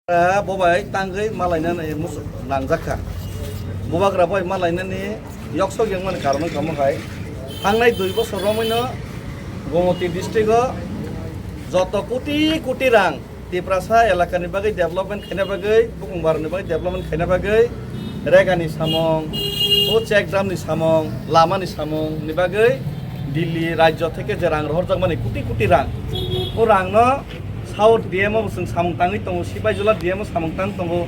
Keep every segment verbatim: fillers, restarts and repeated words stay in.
Bo bai tangwi malainani muchung nangjak kha. Bubagra bai malainani yoksok yangmani karon wngkha omo hai. Thangnai dui bosor romwino Gomoti district o joto koti koti rang Tiprasa elakani bagwi development khaina bagwi, bukhung barani bagwi development khaina bagwi, regani samung, o check dam ni samung, lama ni samung ni bagwi Delhi rajyo theke je rang rohorjakmani koti koti rang, o rang no South D M o bo chwng samung tangwi tongo, Sipaijala D M o samung tang tongo,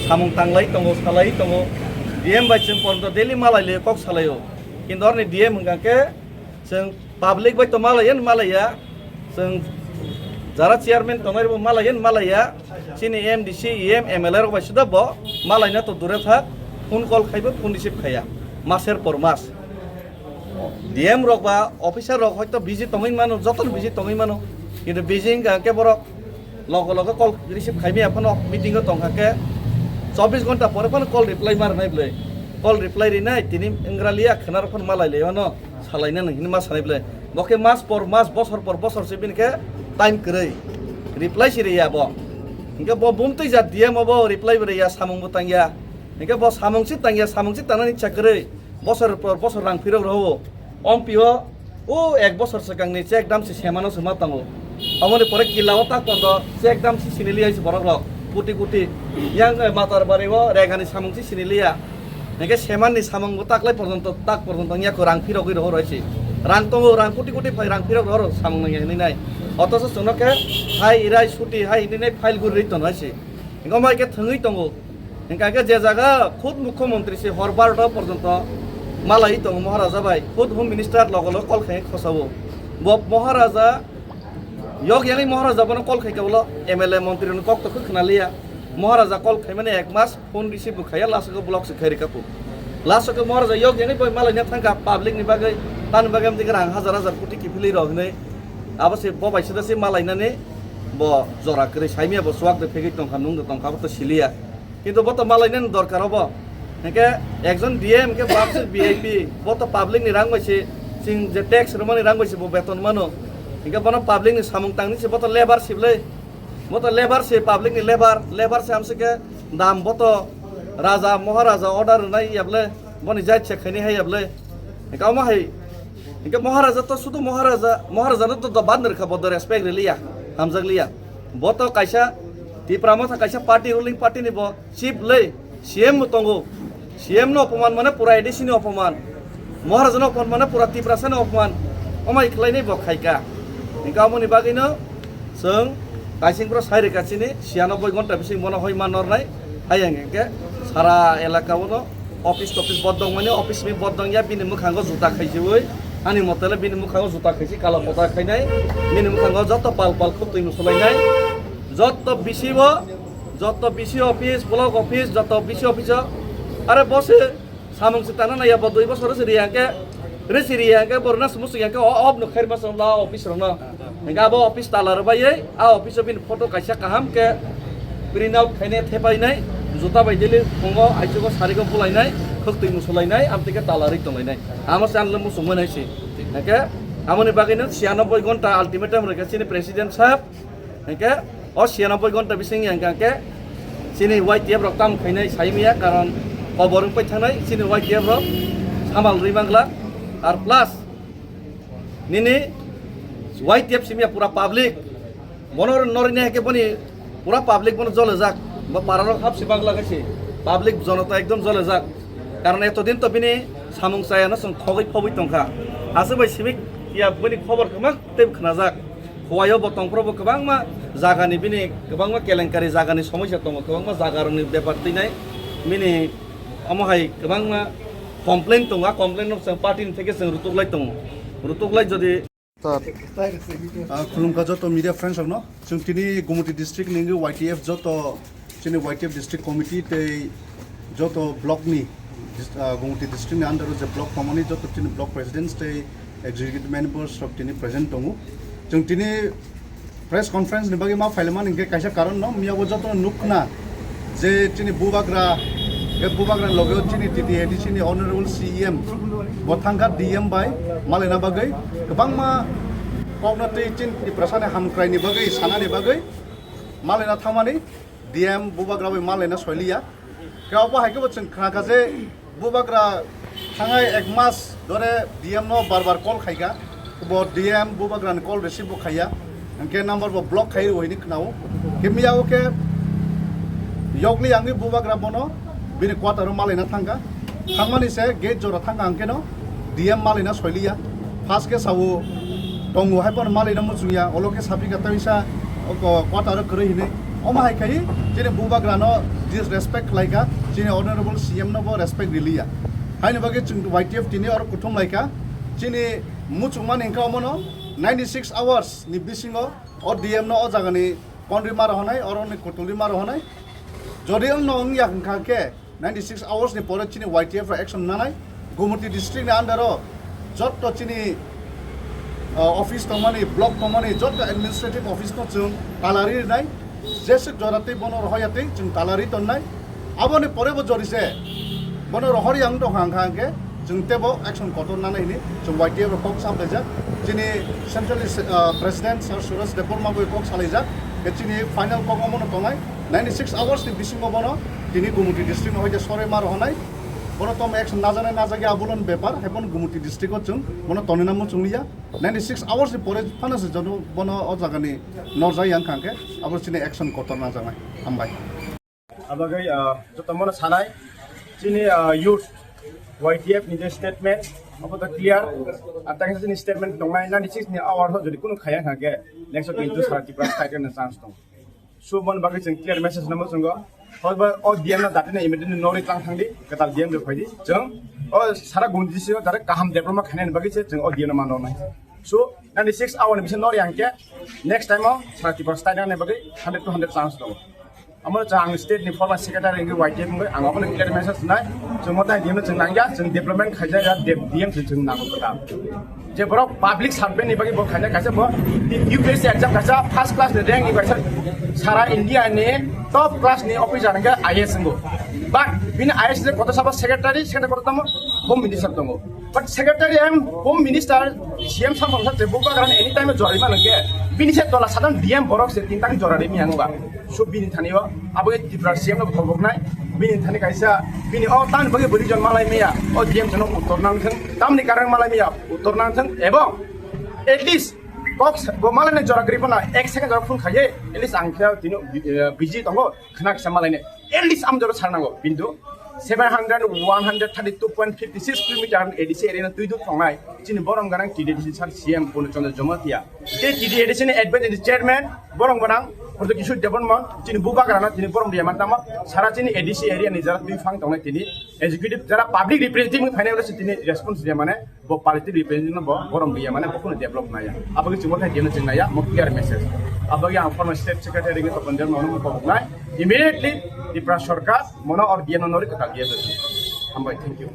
samung tanglai tongo, salai tongo, D M bai chwng porjonto daily malai le kok salaio, kintu orni D M hwnkha khe chwng public bai to malaiya, malaiya. Chwng jara chairman tongnai rokbo malaiya, malaiya. Chini M D C, E M, M L A rok bai suda bo malaina to dure thak, phone call khaibo phone receive khaiya, maser por mas. D M rok ba officer rok hoito busy tongwi mano, jotono busy tongwi mano, kintu busy wngkha khe borok logo logo call receive khaimaya phano meeting o tongkha khe chobbish ghonta pore phano call reply ma rwnai bwle, call reply rinai tini wngwraliya khwnarok phano malai laio no. Salaina nang hini ma sanai bwle. Bo khe mas por mas, bosor por bosor se bini khe time kwrwi. Reply si riya bo. Hinkhe bo bumtwi jat D M o bo reply bo riya, samung bo tangya. Hinkhe bo samung si tangya, samung si tangnani cha kwrwi. Bosor por bosor rang phirok roho. Ompi o, o ek bosor swkangni check dam si semano se ma tango. Omoni pore killa o tak pondo check dam si siniliya si borok rok. Kuti kuti. Yang, eh, Matarbari o regani samung si siniliya. Hingke semanni samung bo taklai porjonto, tak porjonto wngya kho, rang phirogwi rohor hai se. Rang tongo, rang koti koti phai, rang phirok rohor samung nangya hinwi nai. Othocho chwngno khe hai irai suti hai hinwi nai file guri rwi tono hai se. Hingke omo hai khe thwngwi tongo. Hingke khe je jaga khud mukhyamantri se hor barota porjonto malai tongo Maharaja bai. Khud Home Minister logo logo call khai khosao. Bo Maharaja yok yangwi Maharaja bono call khai khe ulo M L A montri rokno kok to khna liya. Maharaja call khaimani ek mas phone receive bo khaiya, last o block se khai rikha po. Last o khe Maharaja yok yangwi boi malaina thangkha public ni bagwi, tani bagwi amtwi khe rang hajar hajar koti kiphilwi rw hinwi. Abo se bo bai sida se malainani bo jora kwrwi saimya bo chuak de phegwi tongkha, nung de tongkha, abo to siliya. Kintu bo to malainani dorkar obo. Hingke ekjon D M hingke bo se V I P, bo to public ni rang bai se, chwng je tax rwmani rang bai se bo beton mano. Hingke bono public ni samung tangni se bo to labour siblai. Bo to labour se, public ni labour, labour se amsike dam bo to raja, maharaja order rwnai yable, boni jai check khaini hai yable. Hingke omo hai, hingke maharaja to sudu maharaja, maharaja no to, to bandar kha bo do respect riliya, hamjak liya. Bo to kaisa Tipra Motha kaisa party, ruling party ni bo chief le, C M bo tongo. C M no opoman mane pura A D C ni opoman. Maharaja no opoman mane pura Tiprasa ni opoman. Omai khlainai bo khaika. Hingke amoni bagwi no chwng kaising pro sai rwkha chini, siyanoboi gonta bising bono hoi man nornai. Hai hingke sara elaka o no office topis bodong mani, office mi bodong ya, bini mwkhango juta khaijiwi. Ani motele bini mwkhango juta khaisi, kala kota khainai. Bini mwkhango joto pal pal khuk twi musulainai. Joto bisi bo, joto bisi office, block office, joto bisi office o. Are bo se samung se tana naiya bo dui bosor se riya hingke, resi riya hingke borna sumu sui hingke o, ob no khair ma song la office rok no. Hingke abo office tala rwbaiwi, a office o bini photo kaisa kaham khe print out khainai thepainai, juta bai daily phungo, aichugo, sarigo bulainai, khuk twi musulainai, amtwi khe tala rwi tonglainai. Amo se ang le muchungmani hai se. Hingke amoni bagwi no siyanoboi gonta ultimatum rwkha chini president sahab. Hingke o siyanoboi gonta bising yang khe chini Y T F rok tam khainai saimiya, karon kobor wngpai thanai chini Y T F rok samal rwi mangla. Ar plus nini Y T F simiya pura public. Bono norine hake boni pura public bono jolejak. Bo pararok hapsi bagla kaisi public jonota ekdom jolejak. Karon etodin to bini samung chayano chwng khogwi phobwi tongkha. Aswk bai simi ya boni khobor kwma tei khnajak. Huaio bo tongphro bo kwbangma jagani bini kwbangma kelenkari jagani somosya tongo, kwbangma jagarokni bepar twinai bini omo hai kwbangma complain tongo. A complain no chwng party ni theke chwng rutuklai tongo, rutuklai jodi Sir. Ah, khulumkha joto media friends rokno. Chwng tini Gumoti district ni Y T F joto chini Y T F district committee tei joto block ni dis-, ah, Gumoti district ni under o je block tongmani joto chini block presidents tei executive members rok tini present tongo. Chwng tini press conference ni bagwi ma phailaimani hwnkhe kaisa karon no, miya bo joto no nukna je chini bubagra, e bubagra loge o chini T T A D C ni honorable C E M bo thangkha D M bai malaina bagwi, kwbangma kokno tei chini Tiprasa ni hamkrai ni bagwi sanani bagwi malaina thangmani. D M bubagra bai malaina soiliya. Khe obo hai khe bo chwng khna kha je bubagra thangai ek mas dore D M no bar bar call khaikha. Bo D M bubagra ni call receive bo khaiya. Hwnkhe number bo block khai rw hini khnao. Khe miya o khe yokli yangni bubagra bono bini quarter o malaina thangkha. Thangmani se gate jora thangkha hwnkhe no D M malaina soiliya. First khe sao tongo hai bono malaina muchungya. Olo khe sapikha taisa o ko quarter o kwrwi hinwi. Omo hai khai chini bubagra no disrespect khlaikha. Chini honorable C M no bo respect riliya. Haini bagwi chwng Y T F tini oro kuthum laikha. Chini muchungmani hwnkhe omono ninety six hours ni bisingo o D M no o jagani konri ma rohonai, oroni kutulri ma rohonai. Jodi wng no wng ya hwnkha khe ninety six hours ni pore chini Y T F rok action nanai. Gumoti district ni under o jotto chini, uh, office tongmani, block tongmani, jotto administrative office no chwng talari rinai. Jeswk jora tei bono rohorya tei chwng talari tonnai. Aboni pore bo jori se bono rohorya wng tongkha hwnkha hwnkhe chwng teibo action kotor nanai hini chwng Y T F rok kok salaijak. Chini central, uh, president Sir Suraj Debbarma bai kok salaijak. Khe chini final kok omono tongnai. Ninety six hours ni bisingo bono tini Gumoti district no hoite soroi ma rohonai. Bono tom action najaknai najak ya abulon bepar, hai bono Gumoti district o chwng bono tonina muchungliya. Ninety six hours ni pore phano se jono bono o jagani norjak yang kha hwnkhe abo chini action kotor najaknai. Hambai. Abagwi, ah, joto mono sanai, chini, ah, youth Y T F ni je statement, abo to clear. Ar tang chini statement tongnai, ninety six ni hour ho jodi kunu khaya hwnkhe, next o kintu sara Tripura state ni chance tong. So, mon bagwi chwng clear message namo chwngo. Hoiba o D M no dati na immediately nori tlang thangdi, kwtal D M rok phaidi. Chwng o sara Gumoti district o direct kaham development khainani bagwi se chwng o D M no man rwnai. So, ninety six hour ni bising nori hwnkhe, next time o sara Tripura state ni bagwi hundred to hundred chance tongo. Amo chwng ang state ni former secretary wngwi Y T F wngwi ang abono clear message nai. Chwng motai D M no chwng nangya, chwng development khaijak ya, de-, D M chwng, chwng nango kwtal. Je borok public servant ni bagwi bo khaijak kaisa bo U P S C exam kaisa first class ni rank ni kaisa sara India ni top class ni officer hwnkhe I A S wngo. But bini I A S je koto sabo secretary, secretary koto tamo home minister tongo. But secretary and home minister, C M samsok sa tebo bagan anytime jora rima nangkhe bini se tola sadam D M borok se tin tang jora rimi ang ba. So bini thani o abo Tripura C M no khobok nai. Bini thani kaisa bini o tan bagwi bwrwi jon malai maya. O D M jono uttor nang thang. Tamni karang malai maya uttor nang thang. Ebong at least kok bo malai jora gripo na ek second jora phone khaye. At least ang khe tino, eh, busy tongo. Khna kisa malai ne. At least am jora sarnango. Bindu seven hundred, one hundred thirty-two point fifty six kilometer A D C area no twi dut tongnai. Chini borom ganang T D A D C sir C M Purno Chandra Jamatia. Tei T D A D C ni advisory chairman, borok gwnang, Prodyot Kishore Debbarma, chini bubagrano, chini borom riya mantama, sara chini A D C area ni jara twi phang tongnai tini, executive jara public representative ni phainai wngkha tini response riya mane, bo political representative no bo borom riya mane, bo kheno develop naya. Abagwi chwng bothai diyan chwng naya, mo clear message. Abagwi ang former state secretary ni topon der no mo kobok nai, immediately Tripura Sarkar, mono or diyan no nori kwtal diya. Hambai, thank you.